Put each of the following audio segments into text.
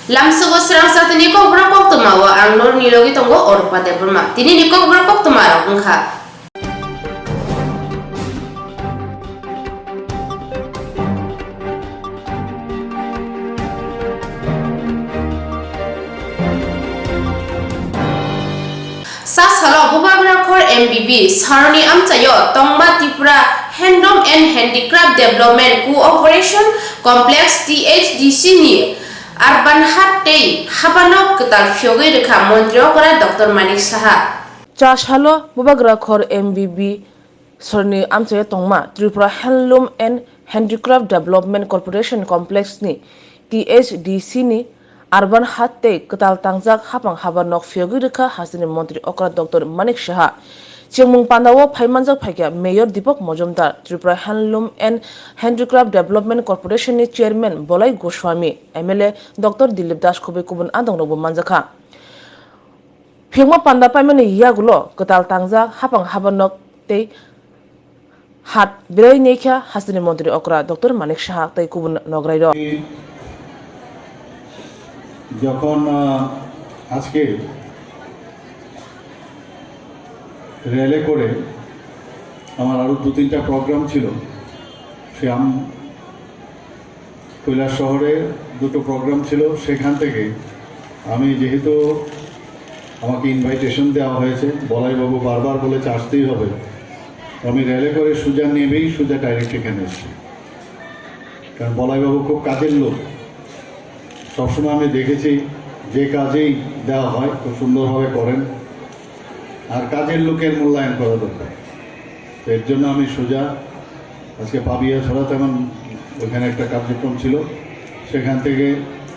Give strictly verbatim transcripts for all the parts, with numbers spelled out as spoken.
Lamsogo srang satini kokborok koktwma o ang norni logi tongo Orpa Debbarma. Tinini kokborok koktwma rok wngkha. Sa salo Bubagra Khor M B B sorni amchaio tongma Tripura Handloom and Handicraft Development Cooperation Complex T H D C ni Urban Hut tei habanok kwtal phiyogwi rwkha Montri Okra Doctor Manik Saha. Cha salo Bubagra Khor M B B sorni amchaio tongma Tripura Handloom and Handicraft Development Corporation Complex ni T H D C ni Urban Hut tei kwtal tangjak hapang habanok phiyogwi rwkha hasteni Montri Okra Doctor Manik Saha. Chengmung pandao phaimanjak phaikha Mayor Deepak Majumdar, Tripura Handloom and Handicraft Development Corporation ni Chairman Bolai Goswami, M L A Doctor Dilip Das khobwi kubun adongrokbo manjakha. Phiyokma panda paimani yagulo kwtal tangjak hapang habanok tei hat belai nengkha hasteni Montri Okra Doctor Manik Saha tei kubun nograirok. যখন আহ, আজকে রেলে করে আমার আরও দু তিনটা প্রোগ্রাম ছিল, সে আম কৈলাসহরে দুটো প্রোগ্রাম ছিল, সেখান থেকে আমি যেহেতু আমাকে ইনভাইটেশন দেওয়া হয়েছে, বলাইবাবু বারবার বলেছে আসতেই হবে, আমি রেলে করে সোজা নেমেই সোজা ডাইরেক্ট এখানে এসেছি। কারণ বলাইবাবু খুব কাজের লোক, সবসময় আমি দেখেছি যে কাজেই দেওয়া হয় খুব সুন্দরভাবে করেন, আর কাজের লোকের মূল্যায়ন করা দরকার। তো এর জন্য আমি সোজা আজকে পাবিয়া ছড়াতে আমার ওখানে একটা কার্যক্রম ছিল, সেখান থেকে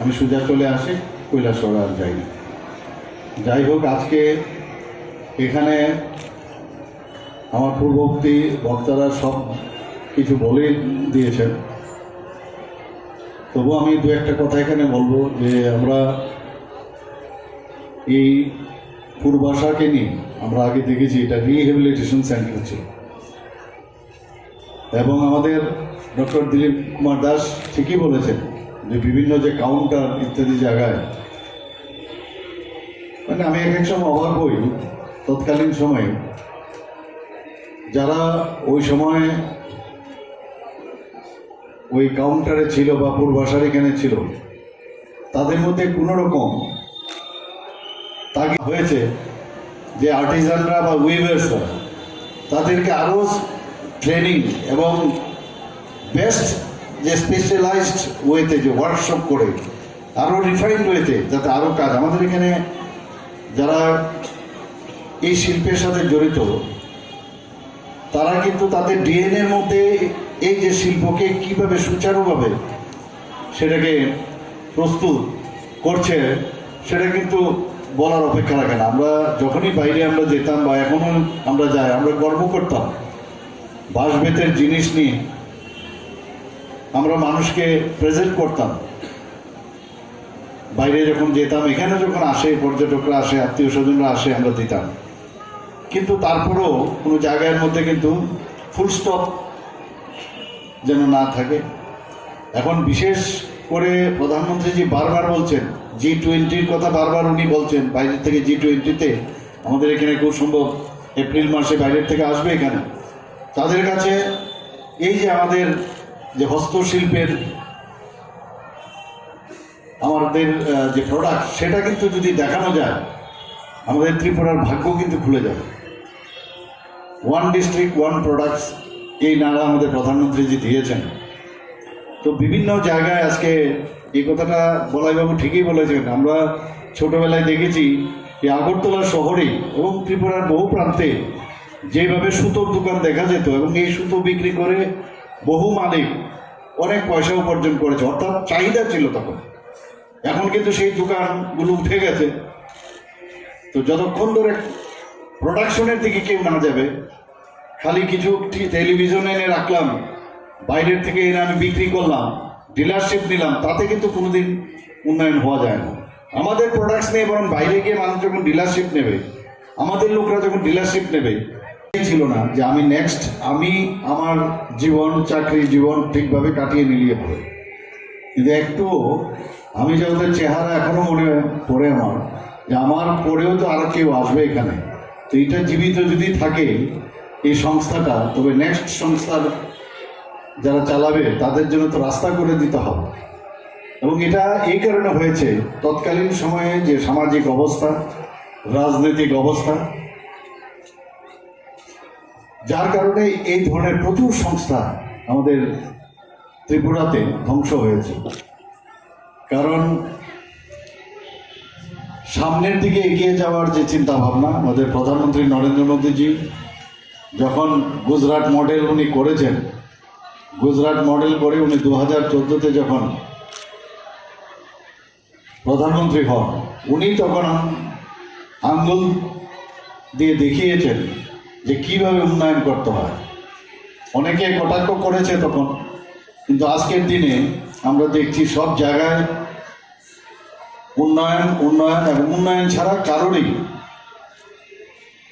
আমি সোজা চলে আসি, কৈলাসহর আর যাই না। যাই হোক, আজকে এখানে আমার পূর্ববর্তী বক্তারা সব কিছু বলে দিয়েছেন, তবু আমি দু একটা কথা এখানে বলবো যে আমরা এই পূর্বাশাকে নিয়ে আমরা আগে দেখেছি, এটা রিহ্যাবিলিটেশন সেন্টার ছিল। এবং আমাদের ডক্টর দিলীপ কুমার দাস ঠিকই বলেছেন যে বিভিন্ন যে কাউন্টার ইত্যাদি জায়গায়, মানে, আমি এক এক সময় অবাক হই, তৎকালীন সময়ে যারা ওই সময় ওই কাউন্টারে ছিল বা পূর্বাশার এখানে ছিল, তাদের মধ্যে কোনো রকম তাগিদ হয়েছে যে আর্টিজানরা বা উইভার্সরা, তাদেরকে আরও ট্রেনিং এবং বেস্ট যে স্পেশালাইজড ওয়েতে যে ওয়ার্কশপ করে, আরও রিফাইন্ড ওয়েতে, যাতে আরও কাজ আমাদের এখানে যারা এই শিল্পের সাথে জড়িত, তারা কিন্তু তাদের ডিএনএর মধ্যে এই যে শিল্পকে কিভাবে সুচারুভাবে সেটাকে প্রস্তুত করছে, সেটা কিন্তু বলার অপেক্ষা রাখে না। আমরা যখনই বাইরে আমরা যেতাম বা এখনো আমরা যাই, আমরা গর্ব করতাম বাঁশ বেতের জিনিস নিয়ে আমরা মানুষকে প্রেজেন্ট করতাম। বাইরে যখন যেতাম, এখানে যখন আসে, পর্যটকরা আসে, আত্মীয় স্বজনরা আসে, আমরা দিতাম। কিন্তু তারপরেও কোনো জায়গার মধ্যে কিন্তু ফুল স্টপ যেন না থাকে। এখন বিশেষ করে প্রধানমন্ত্রীজি বারবার বলছেন, জি টোয়েন্টির কথা বারবার উনি বলছেন, বাইরে থেকে জি টোয়েন্টিতে আমাদের এখানে খুব সম্ভব এপ্রিল মাসে বাইরের থেকে আসবে এখানে। তাদের কাছে এই যে আমাদের যে হস্তশিল্পের আমাদের, আহ, যে প্রোডাক্ট, সেটা কিন্তু যদি দেখানো যায়, আমাদের ত্রিপুরার ভাগ্য কিন্তু খুলে যাবে। ওয়ান ডিস্ট্রিক্ট ওয়ান প্রোডাক্টস, এই নারা আমাদের প্রধানমন্ত্রীজি দিয়েছেন। তো বিভিন্ন জায়গায় আজকে এই কথাটা বলাইবাবু ঠিকই বলেছেন। আমরা ছোটবেলায় দেখেছি যে আগরতলা শহরে এবং ত্রিপুরার বহু প্রান্তে যেভাবে সুতোর দোকান দেখা যেত এবং এই সুতো বিক্রি করে বহু মালিক অনেক পয়সা উপার্জন করেছে, অর্থাৎ চাহিদা ছিল তখন। এখন কিন্তু সেই দোকানগুলো উঠে গেছে। তো যতক্ষণ ধরে প্রোডাকশনের দিকে কেউ না যাবে, খালি কিছু টি-, টেলিভিশন এনে রাখলাম, বাইরের থেকে এনে আমি বিক্রি করলাম, ডিলারশিপ নিলাম, তাতে কিন্তু কোনোদিন উন্নয়ন হওয়া যায় না। আমাদের প্রোডাক্টস নিয়ে বরং বাইরে গিয়ে মানুষ যখন ডিলারশিপ নেবে, আমাদের লোকরা যখন ডিলারশিপ নেবে, এই ছিল না যে আমি নেক্সট, আমি আমার জীবন, চাকরি জীবন ঠিকভাবে কাটিয়ে নিলে হবে। কিন্তু একটুও আমি যে ওদের চেহারা এখনো মনে পড়ে আমার, যে আমার পরেও তো আরো কেউ আসবে এখানে। তো এটা জীবিত যদি থাকে এই সংস্থাটা, তবে নেক্সট সংস্থার যারা চালাবে তাদের জন্য তো রাস্তা করে দিতে হবে। এবং এটা এই কারণে হয়েছে, তৎকালীন সময়ে যে সামাজিক অবস্থা, রাজনৈতিক অবস্থা, যার কারণে এই ধরনের প্রচুর সংস্থা আমাদের ত্রিপুরাতে ধ্বংস হয়েছে। কারণ সামনের দিকে এগিয়ে যাওয়ার যে চিন্তা ভাবনা, আমাদের প্রধানমন্ত্রী নরেন্দ্র মোদীজি যখন গুজরাট মডেল উনি করেছেন, গুজরাট মডেল করে উনি দু হাজার চোদ্দতে যখন প্রধানমন্ত্রী হন, উনি তখন আং-, আঙ্গুল দিয়ে দেখিয়েছেন যে কিভাবে উন্নয়ন করতে হয়। অনেকে কটাক্ষ করেছে তখন, কিন্তু আজকের দিনে আমরা দেখছি সব জায়গায় উন্নয়ন, উন্নয়ন এবং উন্নয়ন ছাড়া কারোরই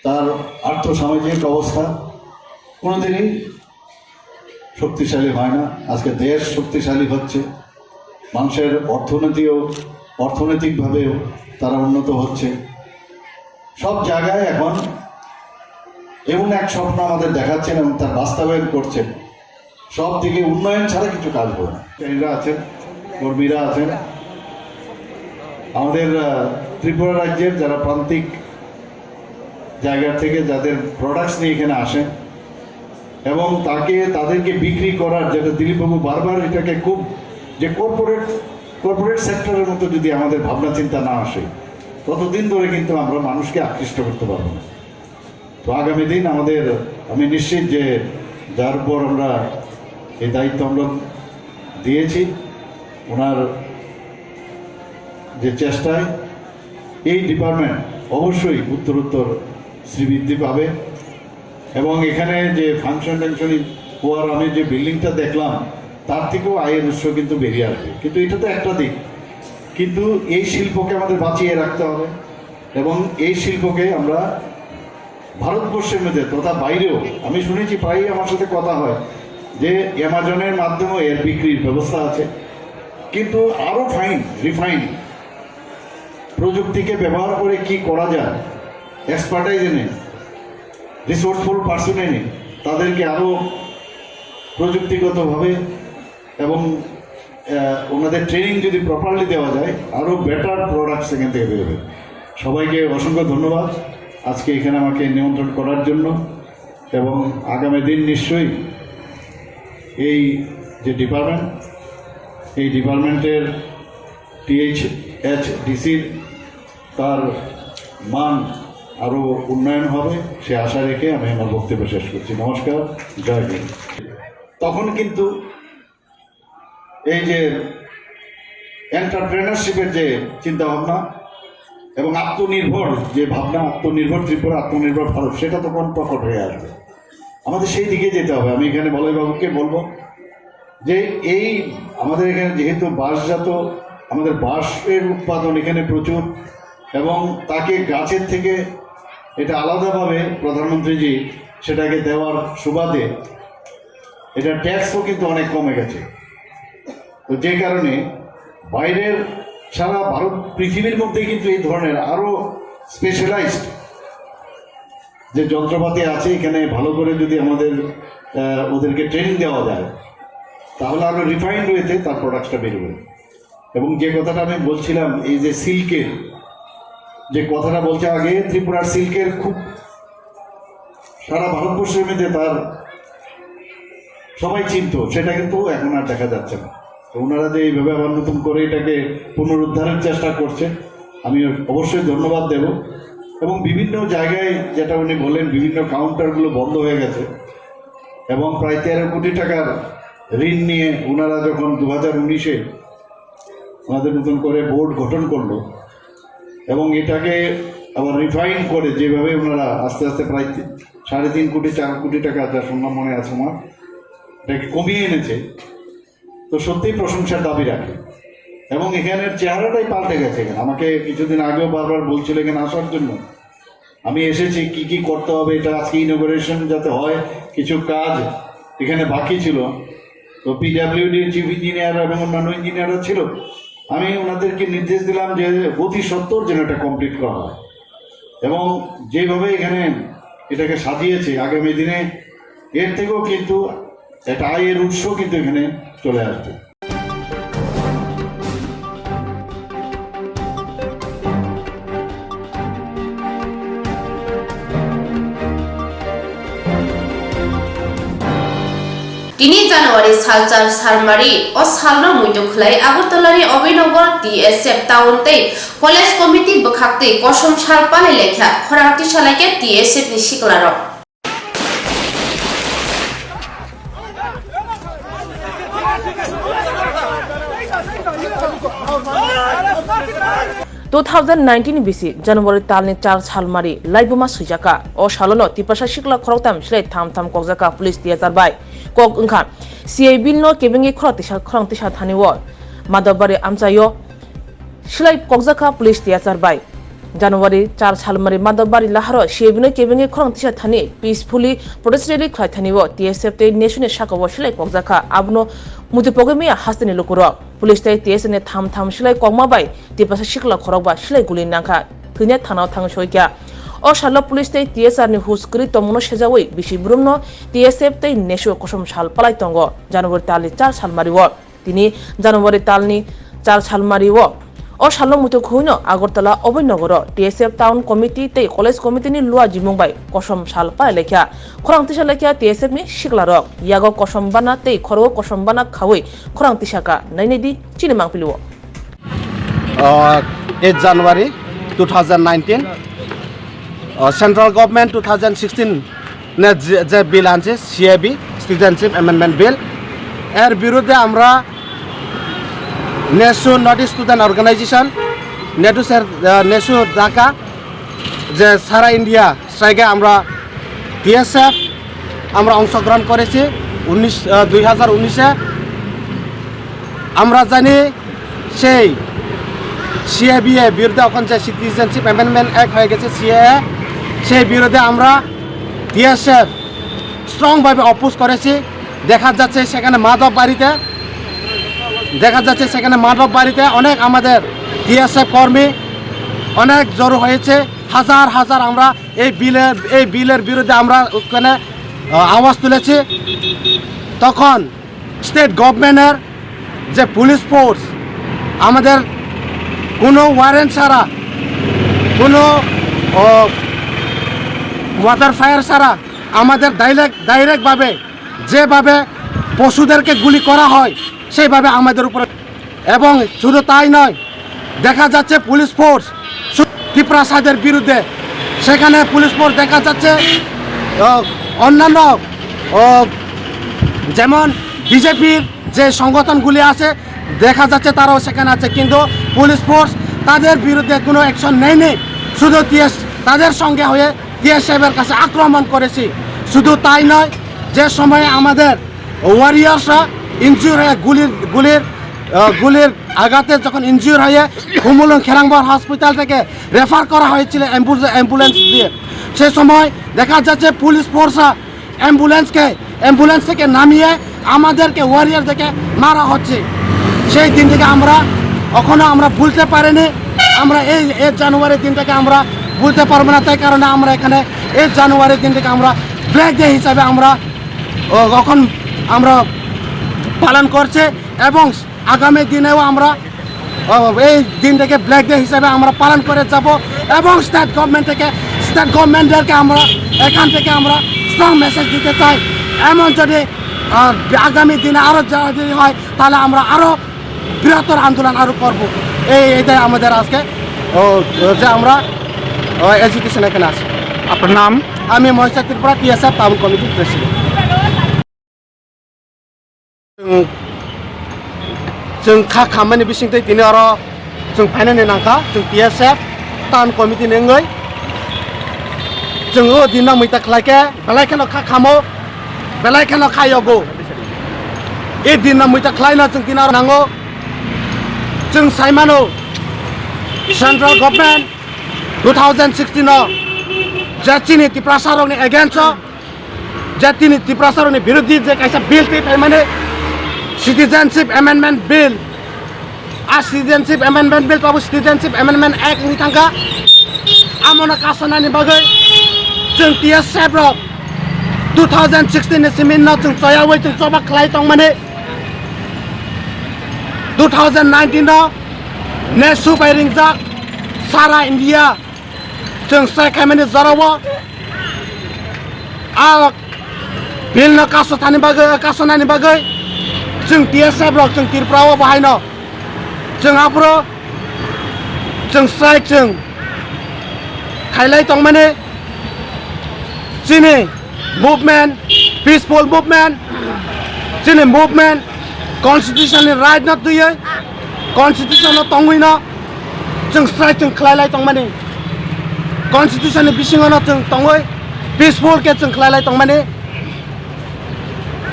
তার আর্থসামাজিক অবস্থা কোনোদিনই শক্তিশালী হয় না। আজকে দেশ শক্তিশালী হচ্ছে, মানুষের অর্থনীতিও, অর্থনৈতিকভাবেও তারা উন্নত হচ্ছে। সব জায়গায় এখন এমন এক স্বপ্ন আমাদের দেখাচ্ছেন এবং তার বাস্তবায়ন করছেন, সব দিকে উন্নয়ন ছাড়া কিছু কাজ হবে না। এরা আছেন, কর্মীরা আছেন, আমাদের আহ, ত্রিপুরা রাজ্যের যারা প্রান্তিক জায়গা থেকে যাদের প্রোডাক্টস নিয়ে এখানে আসেন এবং তাকে, তাদেরকে বিক্রি করার, যেটা দিলীপবাবু বারবার এটাকে খুব, যে কর্পোরেট, কর্পোরেট সেক্টরের মতো যদি আমাদের ভাবনা চিন্তা না আসে, ততদিন ধরে কিন্তু আমরা মানুষকে আকৃষ্ট করতে পারবো না। তো আগামী দিন আমাদের, আমি নিশ্চিত যে যার উপর আমরা এই দায়িত্ব আমরা দিয়েছি, ওনার যে চেষ্টায় এই ডিপার্টমেন্ট অবশ্যই উত্তরোত্তর শ্রীবৃদ্ধি পাবে। এবং এখানে যে ফাংশন টাংশন হওয়ার, আমি যে বিল্ডিংটা দেখলাম, তার থেকেও আয়ের উৎস কিন্তু বেরিয়ে আসবে। কিন্তু এটা তো একটা দিক, কিন্তু এই শিল্পকে আমাদের বাঁচিয়ে রাখতে হবে এবং এই শিল্পকে আমরা ভারতবর্ষের মধ্যে তথা বাইরেও, আমি শুনেছি, প্রায়ই আমার সাথে কথা হয় যে অ্যামাজনের মাধ্যমেও এর বিক্রির ব্যবস্থা আছে, কিন্তু আরও ফাইন, রিফাইন প্রযুক্তিকে ব্যবহার করে কি করা যায়, এক্সপার্টাইজ এনে, রিসোর্সফুল পার্সন এনে তাদেরকে আরও প্রযুক্তিগতভাবে এবং আহ, ওনাদের ট্রেনিং যদি প্রপারলি দেওয়া যায়, আরও বেটার প্রোডাক্ট সেখান থেকে বেরোবে। সবাইকে অসংখ্য ধন্যবাদ আজকে এখানে আমাকে নিমন্ত্রণ করার জন্য। এবং আগামী দিন নিশ্চয়ই এই যে ডিপার্টমেন্ট, এই ডিপার্টমেন্টের টিএইচএইচডিসির তার মান আরও উন্নয়ন হবে, সে আশা রেখে আমি আমার বক্তব্য শেষ করছি। নমস্কার, জয় হিন্দ। তখন কিন্তু এই যে এন্টারপ্রেনারশিপের যে চিন্তা ভাবনা এবং আত্মনির্ভর যে ভাবনা, আত্মনির্ভর ত্রিপুরা, আত্মনির্ভর ভারত, সেটা তখন প্রকট হয়ে আসবে। আমাদের সেই দিকে যেতে হবে। আমি এখানে বলয়বাবুকে বলবো যে এই আমাদের এখানে যেহেতু বাঁশজাত, আমাদের বাঁশের উৎপাদন এখানে প্রচুর, এবং তাকে গাছের থেকে এটা আলাদাভাবে প্রধানমন্ত্রীজি সেটাকে দেওয়ার সুবাদে এটা ট্যাক্সও কিন্তু অনেক কমে গেছে। তো যে কারণে বাইরের, সারা ভারত, পৃথিবীর মধ্যে কিন্তু এই ধরনের আরও স্পেশালাইজড যে যন্ত্রপাতি আছে, এখানে ভালো করে যদি আমাদের আহ, ওদেরকে ট্রেনিং দেওয়া যায়, তাহলে আরও রিফাইন্ড ওয়েতে তার প্রোডাক্টসটা বেরোবে। এবং যে কথাটা আমি বলছিলাম, এই যে সিল্কের যে কথাটা বলছে, আগে ত্রিপুরার সিল্কের খুব সারা ভারতবর্ষের মধ্যে তার সবাই চিনতো, সেটা কিন্তু এখন আর দেখা যাচ্ছে না। তো ওনারা যে এইভাবে আবার নতুন করে এটাকে পুনরুদ্ধারের চেষ্টা করছে, আমি অবশ্যই ধন্যবাদ দেব। এবং বিভিন্ন জায়গায়, যেটা উনি বললেন, বিভিন্ন কাউন্টারগুলো বন্ধ হয়ে গেছে এবং প্রায় তেরো কোটি টাকার ঋণ নিয়ে ওনারা যখন দু হাজার উনিশে ওনাদের নতুন করে বোর্ড গঠন করলো এবং এটাকে আবার রিফাইন করে, যেভাবে ওনারা আস্তে আস্তে প্রায় তি-, সাড়ে তিন কোটি, চার কোটি টাকা, যা শুনলাম মনে আছে আমার, এটাকে কমিয়ে এনেছে, তো সত্যিই প্রশংসার দাবি রাখে। এবং এখানের চেহারাটাই পাল্টে গেছে। এখানে আমাকে কিছুদিন আগেও বারবার বলছিল এখানে আসার জন্য, আমি এসেছি, কি কি করতে হবে, এটা আজকে ইনোগ্রেশন যাতে হয়, কিছু কাজ এখানে বাকি ছিল। তো পিডাব্লিউডি চিফ ইঞ্জিনিয়ার এবং অন্যান্য ইঞ্জিনিয়াররা ছিল, আমি ওনাদেরকে নির্দেশ দিলাম যে অতি সত্বর যেন এটা কমপ্লিট করা হয়, এবং যেভাবে এখানে এটাকে সাজিয়েছে, আগামী দিনে এর থেকেও কিন্তু একটা আয়ের উৎস কিন্তু এখানে চলে আসবে। Tini January salchar salmari o salno muitu khwlai Agartala ni Abhinobor T S F town tei college committee bwkhaktwi kosom sal palai laikha khorang tisa laikha T S F ni siklarok. Two thousand nineteen bisi January talni char salmari laibuma swijaka. O salono Tiprasa sikla khoroktham silai tham tham kokjaka police tiyachar bai. Kok wngkha C A bill no kebengwi khorang tisa, khorang tisa thani o Madhobari amchaio silai kokjaka police tiyachar bai. January char salmari Madhobari laharo C A bill no kebengwi khorang tisa thani peacefully protest rally khlai thani o T S F tei nesu ni saka o silai kokjaka. Abono muitu pogwi maya hasteni lukurok. Police tei T S F ni tham tham silai kokma bai Tiprasa sikla khorok ba silai guli nangkha, thwina thana thang soikha. O salo police tei T S R ni hus kwrwi tongmano sejawi bisi brumno T S F tei nesu kosom sal palai tongo January talni char salmari o. Tini January talni char salmari o. O salno muitu khuino Agartala Abhinobor o T S F town committee tei college committee ni lua jimung bai kosom sal palai laikha. Khorang tisa laikha T S F ni siklarok. Yago kosom bana tei khorogo kosom bana khawi khorang tisa ka. Nainai di chini mangpili o. Uh, eight January two thousand nineteen, uh, Central Government two thousand sixteen ne je, je bill anse C A B, Citizenship Amendment Bill, er birudhe amra nesu North East Student Organization, nesu sir, uh, nesu Dhaka, je sara India strike-এ আমরা টিএসএফ আমরা অংশগ্রহণ করেছি উনিশ, আহ, দুই হাজার উনিশে। আমরা জানি সেই সিএবি এর বিরুদ্ধে এখন যে সিটিজেনশিপ অ্যামেন্ডমেন্ট অ্যাক্ট হয়ে গেছে, সিএএ, সেই বিরুদ্ধে আমরা টিএসএফ স্ট্রংভাবে অপোজ করেছি। দেখা যাচ্ছে সেখানে মাধব বাড়িতে, দেখা যাচ্ছে সেখানে মাধব বাড়িতে অনেক আমাদের টিএসএফ কর্মী অনেক জড়ো হয়েছে। হাজার হাজার আমরা এই বিলের, এই বিলের বিরুদ্ধে আমরা ওখানে, আহ, আওয়াজ তুলেছি। তখন স্টেট গভর্নমেন্টের যে পুলিশ ফোর্স আমাদের কোনো ওয়ারেন্ট ছাড়া, কোনো, ও, ওয়াটার ফায়ার ছাড়া আমাদের ডাইরেক্ট, ডাইরেক্টভাবে যেভাবে পশুদেরকে গুলি করা হয়, সেইভাবে আমাদের উপরে। এবং শুধু তাই নয়, দেখা যাচ্ছে পুলিশ ফোর্স সু-, তিপ্রাসাদের বিরুদ্ধে, সেখানে পুলিশ ফোর্স দেখা যাচ্ছে, আহ, অন্যান্য, আহ, যেমন বিজেপির যে সংগঠনগুলি আছে, দেখা যাচ্ছে তারাও সেখানে আছে, কিন্তু পুলিশ ফোর্স তাদের বিরুদ্ধে কোনো অ্যাকশন নেয়নি। শুধু টিএস, তাদের সঙ্গে হয়ে টিএসএফ এর কাছে আক্রমণ করেছি। শুধু তাই নয়, যে সময়ে আমাদের ওয়ারিয়ার্সরা ইনজিওর হয়ে গুলির, গুলির, আহ, গুলির আঘাতে যখন ইনজিওর হয়ে খুমুলুং খেরাংবর হসপিটাল থেকে রেফার করা হয়েছিল অ্যাম্বুল-, অ্যাম্বুলেন্স দিয়ে, সে সময় দেখা যাচ্ছে পুলিশ ফোর্সরা অ্যাম্বুলেন্সকে, অ্যাম্বুলেন্স থেকে নামিয়ে আমাদেরকে, ওয়ারিয়ারদেরকে মারা হচ্ছে। সেই দিন থেকে আমরা এখনো আমরা ভুলতে পারিনি। আমরা এই এক জানুয়ারির দিনটাকে আমরা ভুলতে পারবো না, তাই কারণে আমরা এখানে এক জানুয়ারির দিনটাকে আমরা ব্ল্যাক ডে হিসাবে আমরা, ও, এখন আমরা পালন করছে এবং আগামী দিনেও আমরা, ও, এই দিনটাকে ব্ল্যাক ডে হিসাবে আমরা পালন করে যাব এবং স্টেট গভর্নমেন্ট থেকে, স্টেট গভর্নমেন্টদেরকে আমরা এখান থেকে আমরা স্ট্রং মেসেজ দিতে চাই। এমন যদি, আহ, আগামী দিনে আরও যদি হয়, তাহলে আমরা আরও বৃহত্তর আন্দোলন আরও করব। এই, এটাই আমাদের আজকে, ও, যে আমরা, ও, এজিটেশন এখানে আছি। আপনার নাম? আমি মহেশ্বর ত্রিপুরা, টিএসএফ টাউন কমিটির president. Chwng, chwng kha khammani bisingtwi tini oro chwng phainani nangkha, chwng T S F town committee ni wngwi. Chwng o dinno muita khlai khe belai kheno kha khamo, belai kheno kha yogo. E dinno muita khlaino chwng tini oro nango. Chwng sai mano, central government two thousand sixteen o je chini Tiprasa rokni against o, je tini Tiprasa rokni birodhi je kaisa bill twi phaimani, Citizenship Amendment Bill, A Citizenship Amendment Bill, abo Citizenship Amendment Act wngwi thangkha. Amono kasanani bagwi chwng T S F rok two thousand sixteen ni simi no chwng choyawi chwng choba khlai tongmani. Two thousand nineteen no nesu bai ringjak sara India chwng strike khaimani jorao a bill no kaso thani bagwi, kaso nani bagwi chwng T S F rok chwng Tripura o bahai no chwng aphuru chwng strike chwng khailai tongmani chini movement, peaceful movement, chini movement, constitution ni right no twiwi, constitution no tongwi no chwng strike chwng khlai lai tongmani, constitution ni bisingo no chwng tongwi peaceful khe chwng khlai lai tongmani.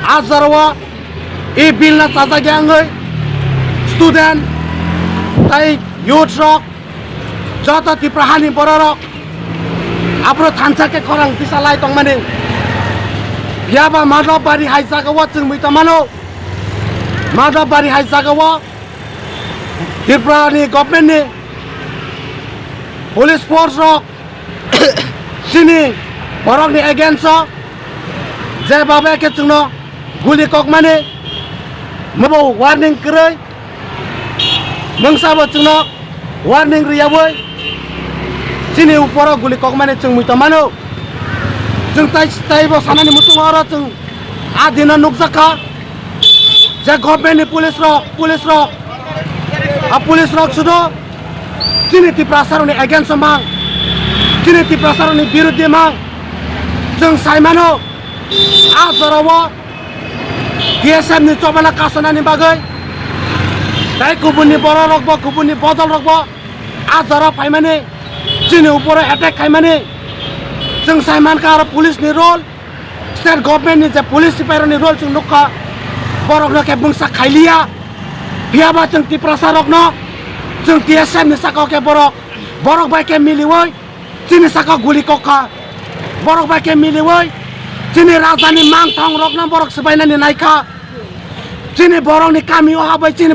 A jorao e bill no chajak ya wngwi student tai youth rok joto Tripura hani bororok aphuru thansa khe khorang tisa lai tongmani. Phiya ba Madhab Bari hai jagao chwng mui tongmano. Madhab Bari hai jagao Tripura ni government ni police force rok chini borok ni against o je babe khe chwngno guli kokmani, mobo warning kwrwi, mungsa bo chwngno warning rwyawi chini uporo guli kokmani chwng mui tongmano. Chwng tai, taibo sanani muchungo oro chwng a dino nukjakha je government ni police rok, police rok, a police rok sudo chini Tiprasa rokni against o mang, chini Tiprasa rokni biruddhi mang. Chwng saimano a jorao T S F ni chobana kasonani bagwi, tai kubunni bororokbo, kubunni bodolrokbo a jora phaimani, chini uporo attack khaimani. Chwng saimankha aro police ni role, state government ni je police sipairokni role chwng nukha, borokno khe bwngsa khailiya. Phiyaba chwng Tiprasa rokno, chwng T S F ni sakao khe borok, borok bai khe miliwi, chini saka guli kok kha. Borok bai khe miliwi chini rajani mangthong rokno borok swbainani nai kha. Chini borokni kamio habai chini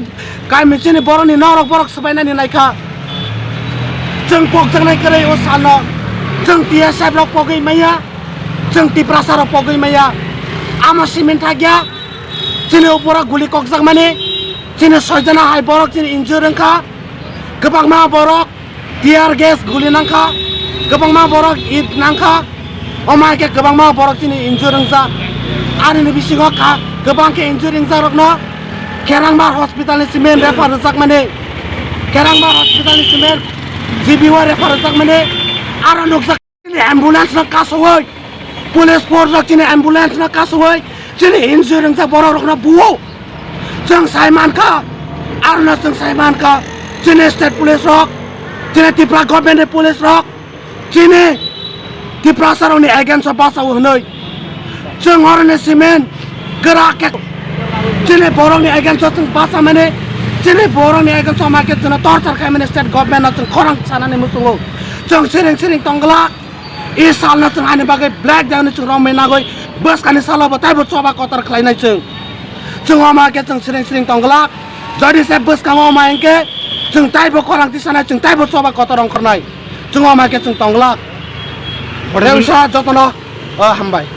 kami, chini borokni norok borok swbainani nai kha. Chwng pokjaknai kwrwi o salno chwng T S F rok pogwi maya, chwng Tiprasa rok pogwi maya. Amo simin thakya chini uporo guli kokjakmani, chini soijana hai borok chini injure wngkha. Kwbangma borok tear gas guli nangkha, kwbangma borok it nangkha, omo hai khe kwbangma borok chini injure wngjak. Arini bisingo kha, kwbang khe injure wngjakrokno Kherangbar hospital ni simi refer rwjakmani, Kherangbar hospital ni simi G B o refer rwjakmani, aro nukjak. Chini ambulance no kasugwi, police force rok chini ambulance no kasugwi, chini injure wngjak borok rokno buo. Chwng sai mankha, arno chwng sai mankha, chini state police rok, chini Tripura government ni police rok, chini Tiprasa rokni against o bachao hwnwi. Chwng oroni simin kwrak khe chini borokni against o chwng bachamani, chini borokni against o ma khe chwngno torture khaimani state government no chwng khorang sanani muchungo. Chwng siring siring tongglak. I salno chwng ani bagwi black day hwnwi chwng romwi nagwi bwskani salo bo taibo choba kotor khlainai chwng. Chwng omo hai khe chwng siring siring tongglak. Jodi se bwskango omo hai khe chwng taibo khorang tisanai, chwng taibo choba kotor ongkhornai. Chwng omo hai khe chwng tongglak. Rewsa jotono, o, hambai.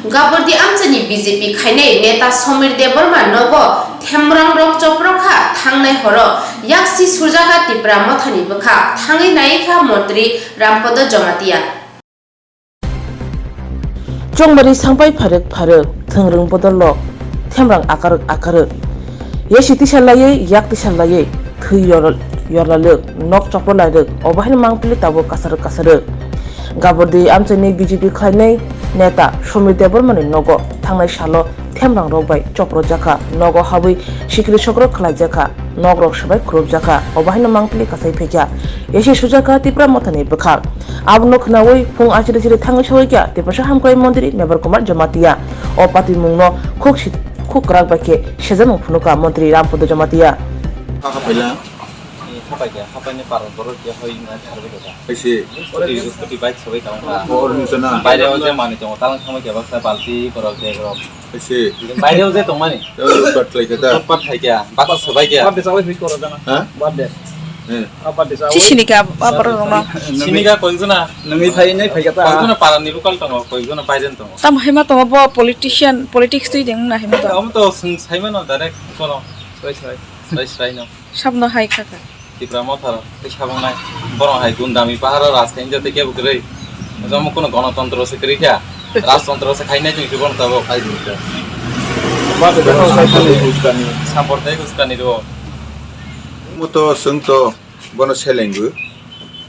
Gabordi amchaini B J P khainai neta Somir Debbarma nogo themrang rok chopro kha, thangnai horo yaksi surjak kha Tipra Mothani bwkha, thangwi naikha Montri Rampodo Jamatia. Chongbari sangpai pharwk pharwk, thwngrwng bodol lok, themrang akarwk akarwk. Yasi tisa laiwi, yak tisa laiwi, thwi yor-, yorlalwk, nok chopro lairwk, obo haino mangpili tabuk kasarwk kasarwk. Gabordi amchaini B J P khlainai neta Somir Debbarmani nogo thangnai salo themrang rok bai chopro jakha, nogo habwi sikri sokro khlai jakha, nok rok swbai khurub jakha, obo haino mangpili kasai phaikha. Yasi sujakha Tipra Mothani bwkhak. Abono khnaui phung achiri chiri thangwi saui kha Tiprasa Hamkrai Montri Mebar Kumar Jamatia. O patimungno khuk si-, khuk kwrak bai khe sejakmung phunukha Montri Rampodo Jamatia. Kha kha paila. Ni kha pai kha, kha pai ni parang borok ya hoi na tharbai kha. Ai se. Scooty, scooty bike sabai tong kha. Hor ni sana. Baire o je mani tong, talang thangbai kha baksa balti borok bag rok. Ai se. Baire o je tong mani. Pat khlai kha ta. Pat pat khai kha, baksa sabai kha. Birthday sabai hoi koro jana. Ha? Birthday. Eh. Ah, birthday sabai. Chi sini kha, ah, borok rok no. Sini kha koi jona. Nungwi phai nai phai kha ta. Koi jona para ni local tongo, koi jona baire tongo. Tam hai ma tongo bo politician, politics twi deng na hai ma tongo. Am to sung sai ma no direct kono. Sai sai. Sai sai no. Sabno hai kha kha. Tipra Motha rok tei sabongnai borok hai gundami paharo rajkhaini jate kebo kwrwi. Omo kono gonotontro se kwrwi kha. Rajtontro se khainai tong khe bono tabok. Hai ni kha. Sapor tei uskani rwo. Omo to chwng to bono selengwi.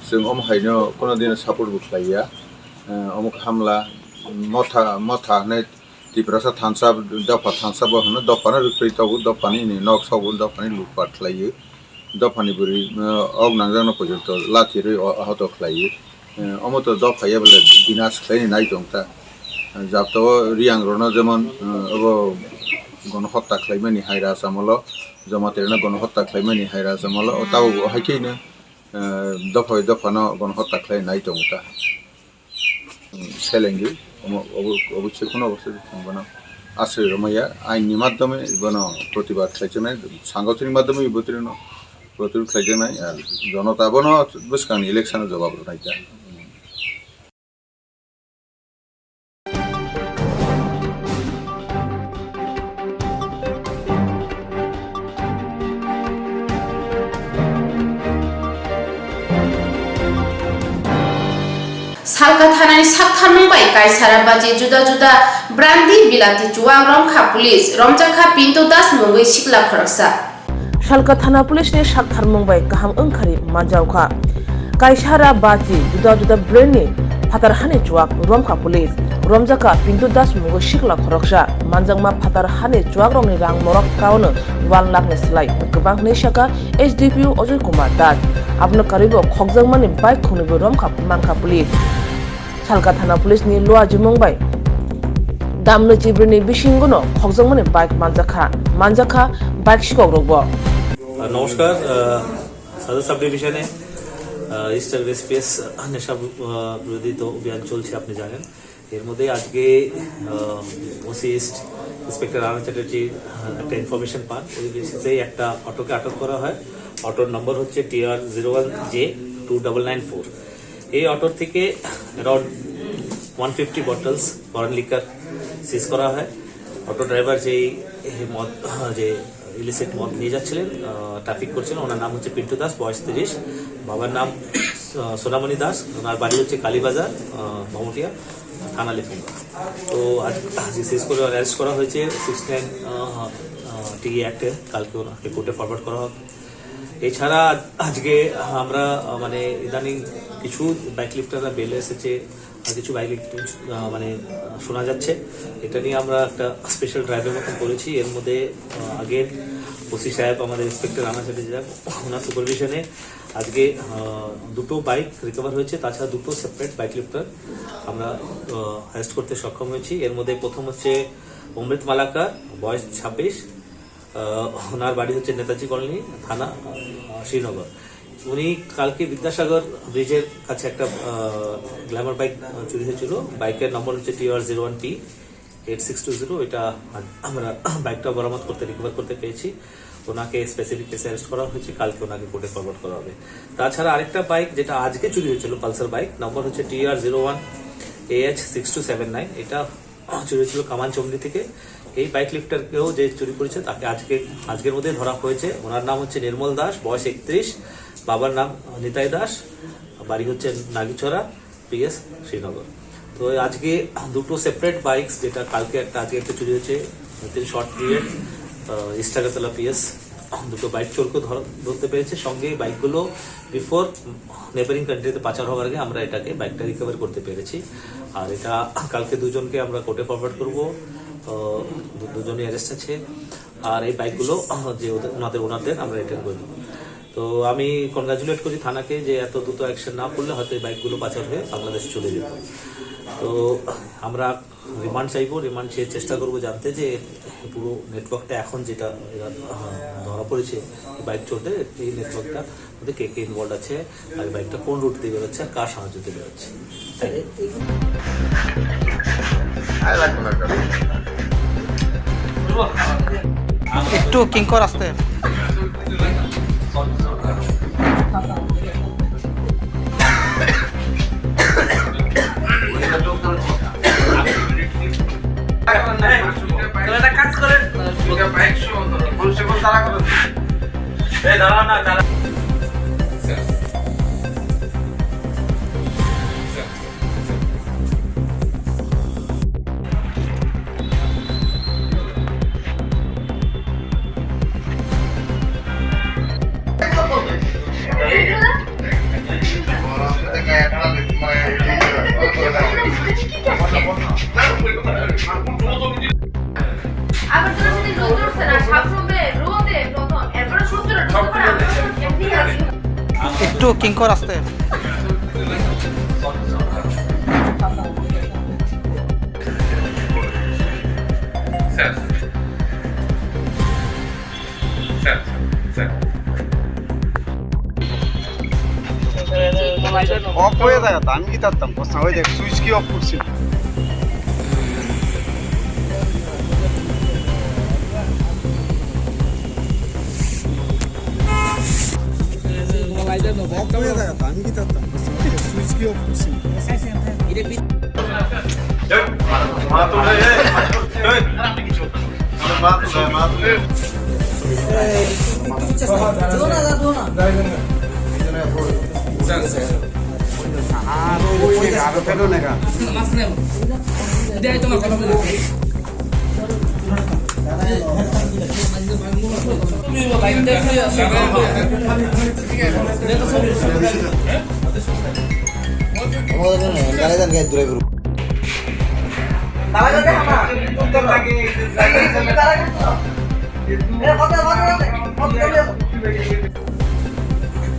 Chwng omo haino kono dino support bo khlaiya. Eh, omo khe hamla motha, motha hinwi Tiprasa thansa, dopha thansa bo hwnwi dophano rwktwi tongo, dophani ni nok sogo, dophani lutpat khlaiwi, dophani bwrwi, eh, ok nangjakno poito lathi rwi o-, ahoto khlaiwi. Eh, omo to dopha ya bole binas khlaini nai tong ta. Jabto o Riyang rono jemon, eh, obo gono hotta khlaimani haira samolo, Jamatirano gono hotta khlaimani haira samolo, o tabo bo hai khe no, eh, dopha bai dophano gono hotta khlai nai tong ta. Selengdi, omo, obo, obo se kono obo se bono aswk rwmaya, ain ni madhyome bono protibad khlaijaknai, sangothon ni madhyome bo botrino protibad khlaijaknai, ar jonota bono bwskang ni election o jawab rwnai ta. Salka thanani saktharmung bai kaisara baji juda juda brandi bilati chuwak romkha police, romjakha Pinto Das mungwi sikla khoroksa. Salka thana police ni saktharmung bai kaham wngkhari manjaokha. Kaisara baji juda juda brand ni phatar hani chuwak romkha police, romjakha Pinto Das mungwi sikla khoroksa, manjakma phatar hani chuwak rokni rang morok kaono one lakh ni slai kwbang hinwi sakha S D P O Ajoy Kumar Das. Abono karwibo khokjakmani bike khwnwibo romkha mankha police. Salka thana police ni luajimung bai damno chibrini bisingono khokjakmani bike manjakha, manjakha bike sikokrokbo. আহ, নমস্কার। আহ, সদর সাব ডিভিশনে, আহ, ইস্টার্ন রেসিপিএস নেশা বি-, আহ, বিরোধী তো অভিযান চলছে, আপনি জানেন। এর মধ্যে আজকে, আহ, ওসি ইস্ট ইন্সপেক্টর রানা চ্যাটার্জির, আহ, একটা ইনফরমেশন পান। ওই বেসিসে একটা অটোকে আটক করা হয়। অটোর নম্বর হচ্ছে T R zero one J two double nine four. এই অটোর থেকে around one fifty bottles foreign liquor seize করা হয়। অটো ড্রাইভার যেই মদ, যে ইলিসিট মদ নিয়ে যাচ্ছিলেন, আহ, ট্রাফিক করছিলেন, ওনার নাম হচ্ছে পিন্টু দাস, বয়স তিরিশ, বাবার নাম, আহ, সোনামণি দাস, ওনার বাড়ি হচ্ছে কালীবাজার, আহ, ভামুটিয়া, থানা লেফুঙ্গা। তো আজ, আজকে সিজ করে অ্যারেস্ট করা হয়েছে সিক্স নাইন, আহ, আহ, টি অ্যাক্টে। কালকে ওনাকে কোর্টে ফরওয়ার্ড করা হবে। এছাড়া আজ-, আজকে আমরা, আহ, মানে ইদানিং কিছু বাইক লিফটাররা বেলে এসেছে, আর কিছু বাইক লিফটার, আহ, মানে, আহ, শোনা যাচ্ছে। এটা নিয়ে আমরা একটা স্পেশাল ড্রাইভের মতন করেছি। এর মধ্যে, আহ, আগের ওসি সাহেব, আমাদের ইন্সপেক্টর রানা চ্যাটার্জি সাহেব, ওনার সুপারভিশনে আজকে, আহ, দুটো বাইক রিকভার হয়েছে, তাছাড়া দুটো সেপারেট বাইক লিফটার আমরা, আহ, অ্যারেস্ট করতে সক্ষম হয়েছি। এর মধ্যে প্রথম হচ্ছে অমৃত মালাকার, বয়স ছাব্বিশ, আহ, ওনার বাড়ি হচ্ছে নেতাজি কলোনি, থানা, আহ, শ্রীনগর। উনি কালকে বিদ্যাসাগর ব্রিজের কাছে একটা, আহ, গ্ল্যামার বাইক, আহ, চুরি হয়েছিল। বাইকের নম্বর হচ্ছে T R zero one P eight six two zero. এটা আমরা বাইকটা বরামদ করতে, রিকভার করতে পেরেছি। ওনাকে স্পেসিফিক কেসে অ্যারেস্ট করা হয়েছে, কালকে ওনাকে কোর্টে ফরওয়ার্ড করা হবে। তাছাড়া আরেকটা বাইক যেটা আজকে চুরি হয়েছিল, পালসার বাইক, নম্বর হচ্ছে T R zero one A H six two seven nine, এটা চুরি হয়েছিল কামানচমনি থেকে। এই বাইক লিফটারকেও যে চুরি করেছে, তাকে আজকে, আজকের মধ্যে ধরা হয়েছে। ওনার নাম হচ্ছে নির্মল দাস, বয়স একত্রিশ, বাবার নাম নিতাই দাস, বাড়ি হচ্ছে নাগিছড়া, পিএস শ্রীনগর। তো আজকে দুটো সেপারেট বাইকস, যেটা কালকে একটা, আজকে একটা চুরি হয়েছে, তিন শর্ট পিরিয়ড, আহ, ইস্টাগাতলা পিএস, দুটো বাইক চোরকে ধর-, ধরতে পেরেছে। সঙ্গে এই বাইকগুলো বিফোর নেবারিং কান্ট্রিতে পাচার হওয়ার আগে আমরা এটাকে, বাইকটা রিকভার করতে পেরেছি। আর এটা কালকে দুজনকে আমরা কোর্টে ফরওয়ার্ড করবো, আহ, দু-, দুজনই অ্যারেস্ট আছে। আর এই বাইকগুলো, আহ, যে ওদের, ওনাদের ওনারদের আমরা রিটার্ন করে দেবো। তো আমি কনগ্রাচুলেট করি থানাকে যে এত দ্রুত অ্যাকশন না করলে হয়তো এই বাইকগুলো পাচার হয়ে বাংলাদেশ চলে যেত। তো আমরা রিমান্ড চাইবো, রিমান্ড চেয়ে চেষ্টা করবো জানতে যে পুরো নেটওয়ার্কটা এখন যেটা এরা, আহ, ধরা করেছে বাইক চলতে, এই নেটওয়ার্কটার মধ্যে কে কে ইনভলভ আছে, আর বাইকটা কোন রুট দিয়ে বেরোচ্ছে, আর কার সাহায্যে বেরোচ্ছে। একটু কিঙ্কর আসতে। আগরতলা সিটি রোদ উঠছে না, সাবরুমে রোদে প্রথম, এরপরে সূর্য উঠছে না, এমনি আছে। একটু কিঙ্কর আসতে। Sir, sir, sir, sir. Off হয়ে যায়, আমি কি থাকতাম? বস না, ওই দেখ, সুইচ কি অফ করছিল? Off হয়ে যায়, আমি কি থাকতাম? বস না, ওই দেখ, সুইচ কি অফ করছিল?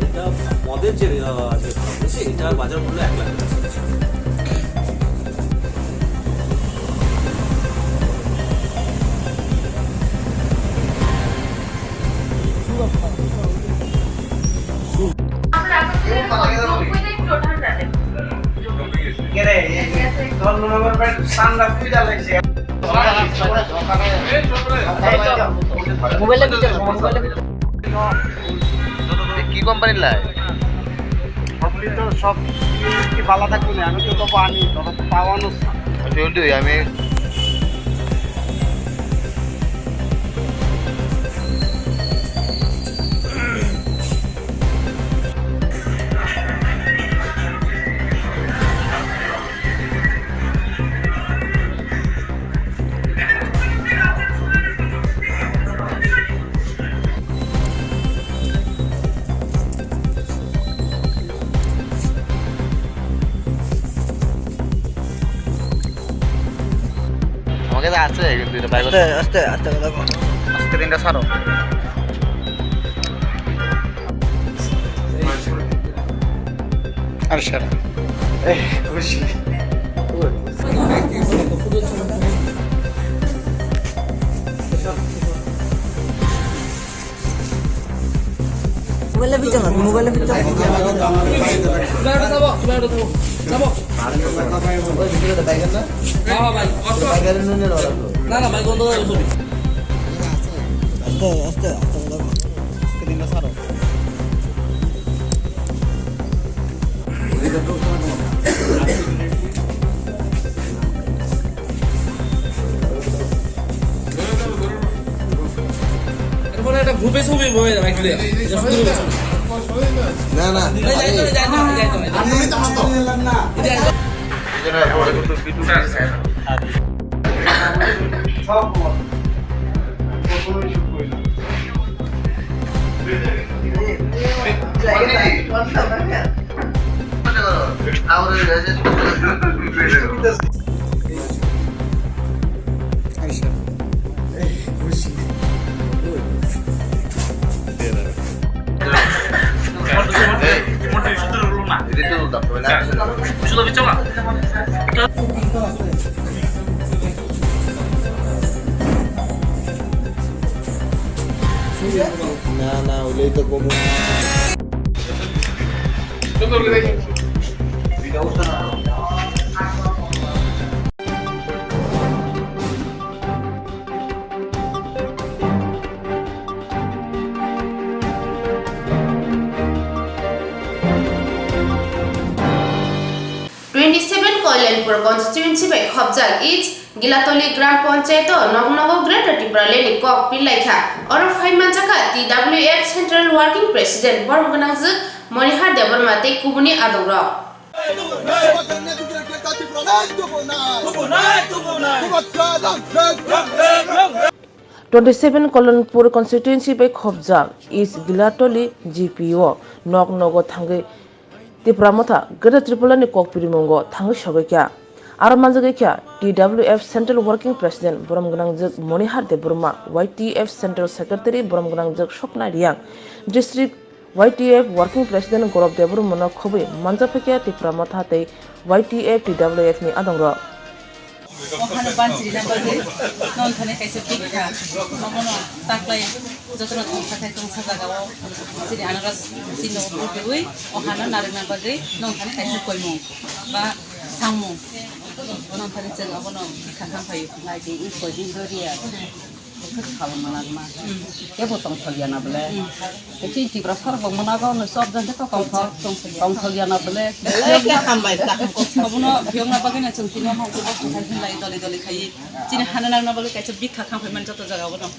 এটা মদের যে, আহ, যে দাম রয়েছে, এটা বাজার মূল্য এক লাখ টাকা। মোবাইলটা দিতে হবে, মোবাইলটা দিতে হবে। কি কোম্পানির লাই? সবগুলি তো সব কি ভালো থাকবে না, আমি তো তবু আনি, তবে তো পাওয়ানো। আচ্ছা, ওই দুই আমি আমাকে তো আছে কিন্তু এটা বাইক আস্তে, আস্তে, আস্তে কথা বল। আজকে দিনটা ছাড়ো। আর সারা। এই, খুশি। মোবাইলে পিছন, মোবাইলে পিছন। না, না, ভাই, আস্তে, আস্তে, আস্তে, আস্তে। আজকে দিনটা ছাড়ো। এরপরে একটা গ্রুপে ছবি বয়ে রাখলে, না, না, এই, যাই তো, যাই তো, যাই তো। Na, na, ulei to komo. Twenty seven Kalyanpur constituency bai khopjak is Gilatoli Gram Panchayat o nok nogo Greater Tipraland ni kok pil lai kha. Oro phai manjakha T W F Central Working President borom gwnangjwk Monihar Debbarma tei kubuni adongrok. Twenty seven Kalyanpur constituency bai khopjak East Gilatoli G P o nok nogo thangwi Tipra Motha Greater Tripura ni kok pirimungo thangwi sogwi kha. Aro manjagwi kha T W F Central Working President borom gwnangjwk Monihar Debbarma, Y T F Central Secretary borom gwnangjwk Sokna Riyang, District Y T F Working President Gaurav Debbarma no khobwi manjak phaikha Tipra Motha tei Y T F T W F ni adongrok. O hano banchirina bagwi nongthani kaisa bikha, omono taklai jotono tongsa khai tongsa jagao chini anaras chini ulo twiwi o hano narwkna bagwi nongthani kaisa koimung ba sangmung. Nongthani chwng obono bikha khamphaio. Naidi iko din doriya. Kebo tongthok ya na bole. Kecil Tiprasa rok bo manago no sob jan jeta tongthok. Tongthok ya na bole. Obono phiyokna bagwi no chwng tini hwn khe bo thai hwnlai doli doli khai. Chini hana nangna bagwi kaisa bikha khamphaimani joto jaga bono.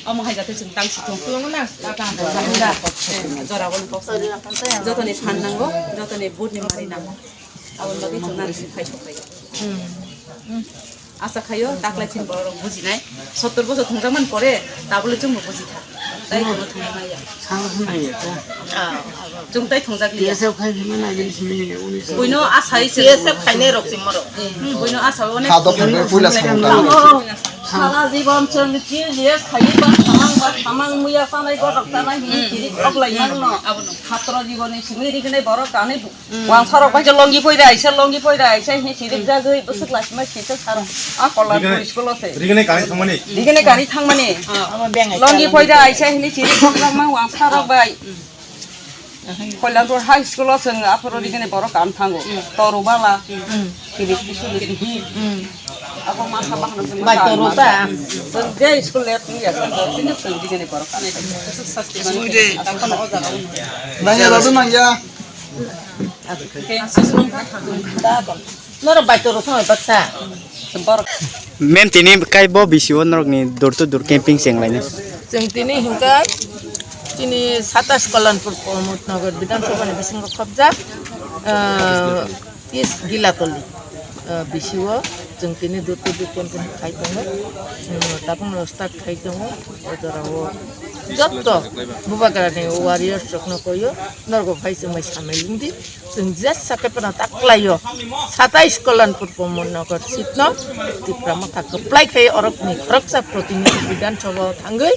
Omo hai jate chwng tang sithung. Jora bono kok sana. Jotoni phan nango, jotoni vote ni mari nango. Aboni bagwi chwng nang sithai sokpai. Asa khaio, taklai chini borok rok bujinai. Sottor bosor thwngjakmani pore, tabole chwngbo bujikha. Tai kono thwngjakmaya. Chwng tai thwngjak liya. Buino asa hai se. T S F khainai rok chwng morok. Buino asa onek. Ha, dokhan bai puila samung tangwi. Sara jibon chwng T S F khaiwi ba samang ba samang muya sanai gorok tanai hini chiri kok lai nang no. Abono. Satro jibon ni simi rignai borok kani Wangsarok bai khe longi poida aisa, longi poida aisa hini chirik jagwi bwswk lasima sisa sar. A Kollanpur school o se. Rigini kani thangmani. Rigini kani thangmani. Longi poida aisa hini chirik thangma wangsarok bai. Kollanpur high school o chwng aphuru rigini borok kan thango. Toru bala. Chirik chirik. Abo masa bahana chwng bai toru ta. Chwng je school le tini ya chwng rigini borok kan. Nangya, ladu nangya. Norok bai toro song baksa. Mem tini kai bo bisio norok ni door to door camping cheng laina. Chwng tini hingka tini satas Kollanpur Pramod Nagar Bidhan Sabha ni bisingo khobjak, ah, East Gilatoli, ah, bisio chwng tini door to door camping khai tongo. Hmm, tabuk no start khai tongo. O jora o jotto Bubagra ni warriors rok no koyo norok bai chwng bai samai lingdi. Chwng jesa khe phano ta kwlaio. Satais Kollanpur Pramod Nagar seat no Tipra Motha kwplai khai orokni khoroksa protinidhi Bidhan Sabha o thangwi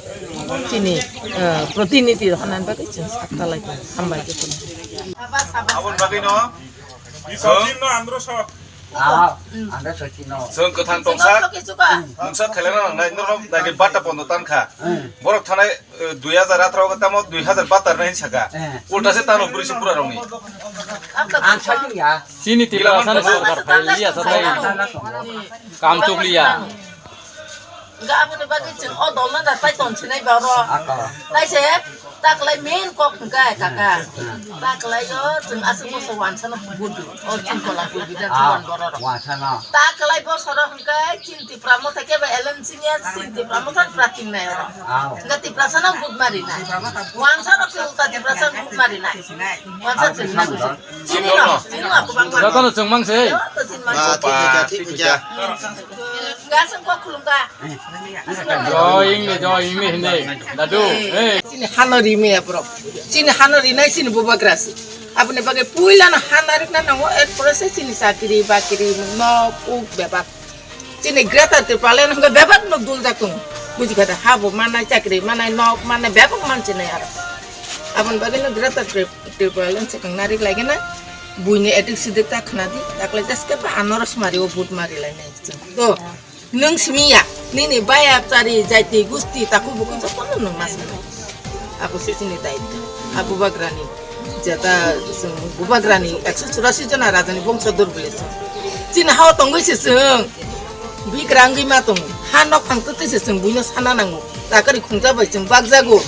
chini, eh, protinidhi rw hwnani bagwi chwng sak talai tongo. Hambai jotono. Aboni bagwino chwng, chwng kwthang tongsa, mungsa khailana nangnai, norok daini bata pondo tankha. Borok thanai Eh, dui hajar atharo tamo dui hajar batar na hin saka. Eh. Ulta se tano bwrwi se pura rongni. Ang sakni ya. Chini Tipra sana sorkar phai liya sa tai. Kam chuk liya. Ga aboni bagwi chwng o dol na da tai ton sinai ba ro. Aka. Tai se taklai main kok hwnkhe kaka. Taklai o chwng aswk bosor wansa no budu. O chwng kola budu da chuan borok. Wansa no. Taklai bosoro hwnkhe chini Tipra Motha kebo L M C ni ya, chini Tipra Motha prating nai oro. Aw. Hingke Tiprasa no vote mari nai. Wansa rok se ulta Tiprasa vote mari nai. Wansa chini na kusi. Chini no, chini no aku bang bang. Joto no chwng mang se. Joto chini mang. Ah, thik thik thik thik. Ga seng ko khulum ga. Joy ing ne, joy ing ne hinde. Dadu, hey. Chini hano ri me ya bro. Chini hano ri nai chini bubagra se. Aboni bagwi puila no hana rikna nango, er pore se chini chakri bakri no puk bebak. Chini Greater Tipraland hwnkhe bebak no duljak tongo. Buji kha da, ha bo manai, chakri manai, nok manai, bebak mansinai aro. Aboni bagwi no Greater Trip-, Tipraland se kwng narik lai gana. Buini edik sidik ta khna di, daklai jaske ba anoros mari o vote mari lai nai. To, nwng simi ya, nini baya chari jaiti gusti taku buku joto no nwng ma simi. Abo se chini daityo. A bubagrani jeta chwng bubagrani ekso churasi jona rajani bongso dur bwle chwng. Chini hao tongwi se chwng. Bigra wngwi ma tongo. Ha nok phang twtwi se chwng buino sana nango. Takari khungja bai chwng bakjago.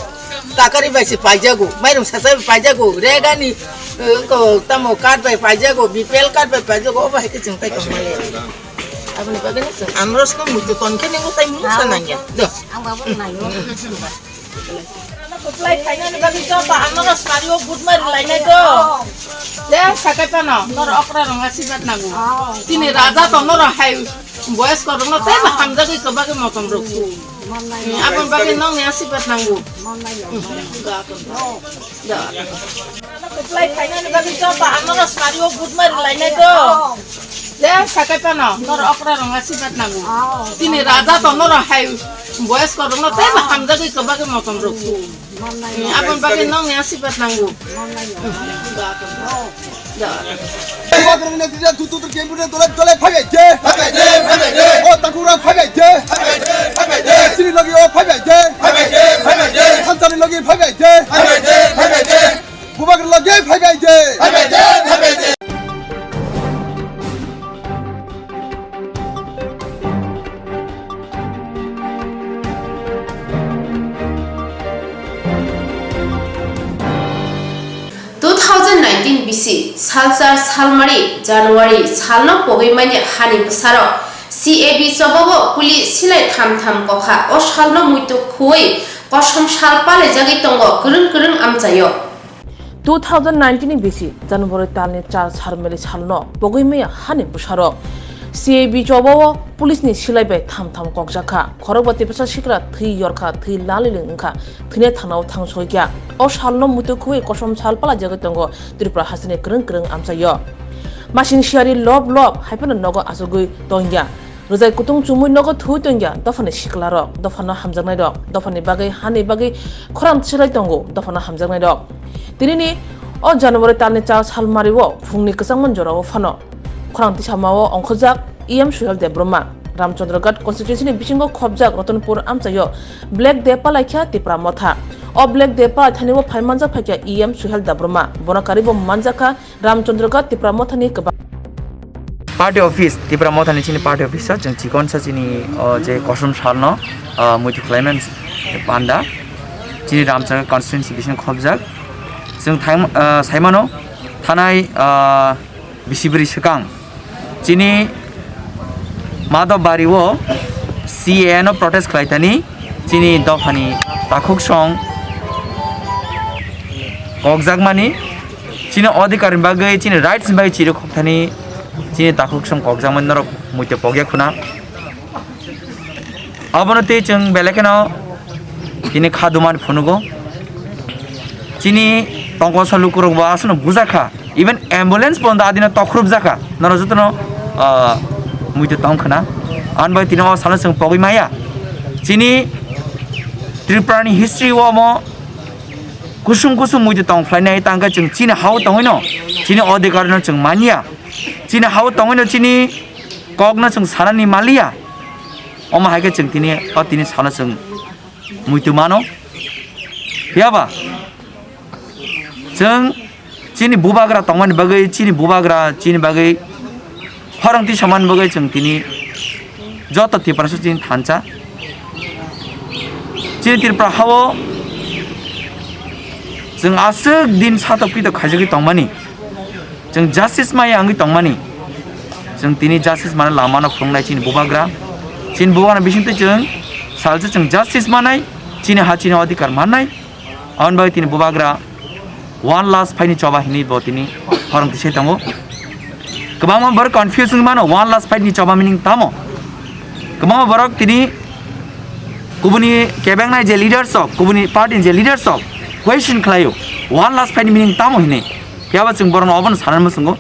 Takari bai se paijago. Mairung sacha bai paijago. Regani, eh, wngko tamo card bai paijago. B P L card bai paijago. Obo hai khe chwng tai tongmani. Aboni bagwi no chwng anarosno muitu tonkhe nini tai mungsa nangya. Do. Ang babu nayo. Kuplai khainani bagwi joto ano rosmario but mari lainai do. Le sakai pano noro okra rong asirwad nango. Tini raja to noro hai boyes ko rongno tei ba hamjagwi ko bagwi motom rok. Abon bagwi nongni asirwad nango. Da. Kuplai khainani bagwi joto ano rosmario but mari lainai do. Le sakai pano noro okra rong asirwad nango. Tini raja to noro hai boyes ko rongno tei ba hamjagwi ko bagwi motom rok. Abon bagwi nongni asirwad nango. Da. Dole dole phaibai de. O takhuk rok phaibai de. Chini logi o phaibai de. Thansani logi phaibai de. Bubagra logi phaibai de. Two thousand nineteen bisi salchar salmari January salno pogwi manya hani bwsarok C A B chobao puli silai tham tham kokha. O salno muitu khuwi kosom sal palaijagwi tongo kwrwng kwrwng amchaio. Two thousand nineteen ni bisi January talni char Sarmeli salno pogwi maya hani bwsarok C A B chobao police ni silai bai tham tham kokjakha. Khorokba tiprasa sikra thwi yorkha, thwi laliling wngkha, thwinai thanao thang soikya. O salno muitu khuwi kosom sal palajagwi tongo Tripura hasteni kwrwng kwrwng amchaio. Masing siyari lob lob hai phano nogo achugwi tongya. Rwjai kutung chumui nogo thuwi tongya dophani siklarok, dophano hamjaknairok, dophani bagwi hani bagwi khorang tisalai tongo dophano hamjaknairok. Tinini o January talni char salmario phungni kwchangma jorao phano khorang tisamao ongkhorjak E M Suhel Debbarma. Ramchandraghat constituency ni bisingo khopjak Ratanpur amchaio Black Day palaikha Tipra Motha. O Black Day palaithani o phai manjak phaikha E M Suhel Debbarma. Bono karwi bo manjakha Ramchandraghat Tipra Mothani kwbang. Party office, Tipra Mothani chini party office o chwng chikonsa chini, o, je kosom salno, o, muitu khlaimani panda chini Ramchandraghat constituency bisingo khopjak. Chwng thang, o, saimano thanai, o, bisi bwrwi swkang chini Madhobari o C A A no protest khlaithani chini dophani takhuksong kokjakmani, chini odhikar ni bagwi, chini rights ni bagwi chirikhokthani chini takhuksong kokjakmani norok muitu pokya khuna. Abono tei chwng belai kheno tini kha dumani phunugo. Chini tongkol sa lukurok bo aswkno bujakha. Even ambulance pono adino tokhrup jakha. Norok jotono, ah, muitu tong khna. Ani bai tini o salo chwng pogwi maya. Chini Tripura ni history o omo kusum kusum muitu tong phlainai tangkhe chwng chini hao tongwino chini odhikar no chwng manya. Chini hao tongwino chini kokno chwng sanani maliya. Omo hai khe chwng tini, o tini salo chwng muitu mano. Phiya ba? Chwng chini bubagra tongmani bagwi, chini bubagra chini bagwi khorang tisamani bagwi chwng tini joto Tiprasa chini thansa. Chini Tripura hao chwng aswk din satok pitok khaijagwi tongmani. Chwng justice maya wngwi tongmani. Chwng tini justice mana lamano phunuknai chini bubagra. Chini bubagra bisingtwi chwng salsa chwng justice manai, chini ha chini odhikar mannai. Aboni bagwi tini bubagra one last fight ni choba hinwi bo tini khorang tisai tongo. Kwbangma borok confuse wngwi mano one last fight ni choba meaning tamo. Kwbangma borok tini kubuni kebengnai je leaders rok, kubuni party ni je leaders rok question khlaio one last fight ni meaning tamo hinwi. Phiyaba chwng borokno obono sanani muchungo.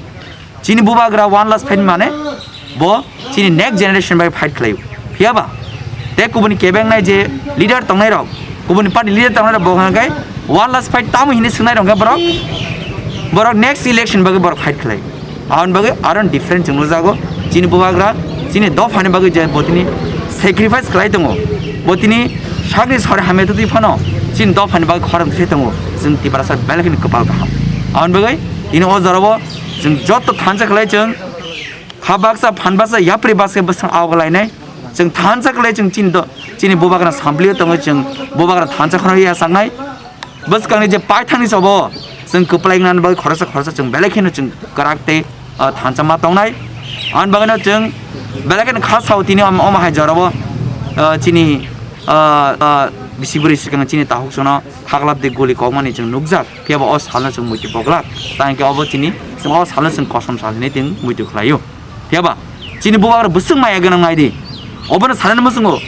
Chini bubagra one last fight mane bo chini next generation bai fight khlaio. Phiyaba te kubuni kebengnai je leader tongnai rok, kubuni party leader tongnai rok bo hwnkhai one last fight tamo hinwi swngnai rok hwnkhe borok, borok next election bagwi borok fight khlai. Aboni bagwi aro different chwng nukjago. Chini bubagra chini dophani bagwi je bo tini sacrifice khlai tongo, bo tini sakni sori hamya twi phano Chini dophani bagwi khorang thwi tongo, chwng Tiprasa belai kheno kwpal kaham. Aboni bagwi tini o jorao chwng joto thansa khlai chwng kha baksa, phan baksa, yapri baksa bwswng awgwlainai. Chwng thansa khlai chwng chini do-, chini bubagra samplio tongo, chwng bubagra thansa khorang ya sangnai. Bwskangni je paithangni sobo chwng kwplai wngnani bagwi khoroksa khoroksa chwng belai kheno chwng kwrak tei, ah, thansa ma tongnai. Aboni bagwino chwng belai kheno kha sao tini om-, omo hai jorao, ah, chini, ah, ah, bisi bwrwi swkang chini takhuk sono khaklap de guli kokmani chwng nukjak. Phiya ba o salno chwng muitu pok glak. Tang khe obo chini, chwng o salno chwng kosom sal hinwi chwng muitu khlaio. Phiya ba chini bubagra bwswk maya gwnang nai di. Obono sanani mwswngo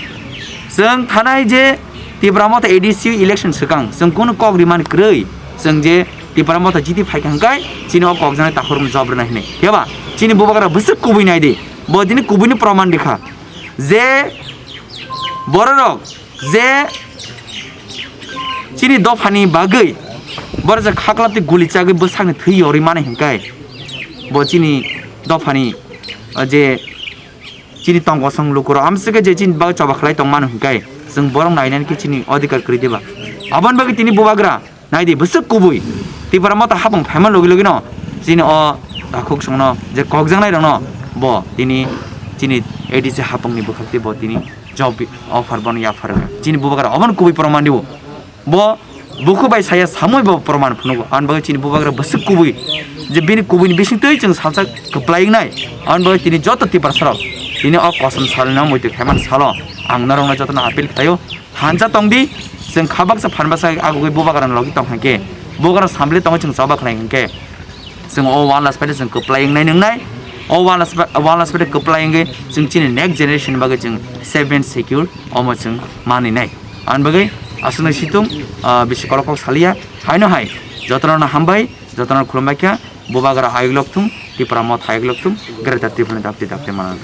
chwng thanai je Tipra Motha A D C election swkang chwng kunu kok rimani kwrwi. Chwng je Tipra Motha jiti phaikha hwnkhe chini o kokjaknai takhurokno job rwna hinwi. Phiya ba chini bubagra bwswk kubui nai di. Bo tini kubuini proman rikha je bororok je chini dophani bagwi borok je khaklap tei guli chagwi bwsakni thwi yorwi mani hwnkhe bo chini dophani, o, je chini tongkosong lukurok amswkhe je chini bagwi choba khlai tongmani hwnkhe chwng borok nainani khe chini odhikar kwrwi diba? Aboni bagwi tini bubagra nai di bwswk kubui Tipra Motha hapung phaima logi logino chini o takhuk songno je kokjaknairokno bo tini chini A D C hapungni bwkhak tei bo tini job offer bono yaphar rwkha. Chini bubagra obono kubui proman dibo. Bo bukhu bai saya samui bo proman phunugo. Aboni bagwi chini bubagra bwswk kubui je bini kubuini bisingtwi chwng salsa kwplai wngnai. Aboni bagwi tini joto Tiprasarok tini o kosom salno muitu khaimani salo ang norokno jotono appeal khlaio. Thansa tong di, chwng kha baksa phan baksa agugwi bubagrani logi tong hwnkhe, bubagrano samble tongwi chwng choba khlai hwnkhe, chwng o one last fight chwng kwplai wngnai nwngnai. O one last fight, one last fight kwplai wngwi chwng chini next generation bagwi chwng safe and secure omo chwng maninai. Aboni bagwi aswknai situng, ah, bisi kolok kok saliya. Haino hai jotono hambai, jotono khulumbai kha. Bubagra ayuk lokthum, Tipra Motha ayuk lokthum, Greater Tripura ni dapti dapti manang.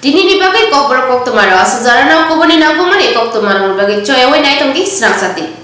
Tini ni bagwi kokborok koktwma rw aswk jora no kubuni nangkukmani koktwma rwngni bagwi choyawi nai tongdi srang sati.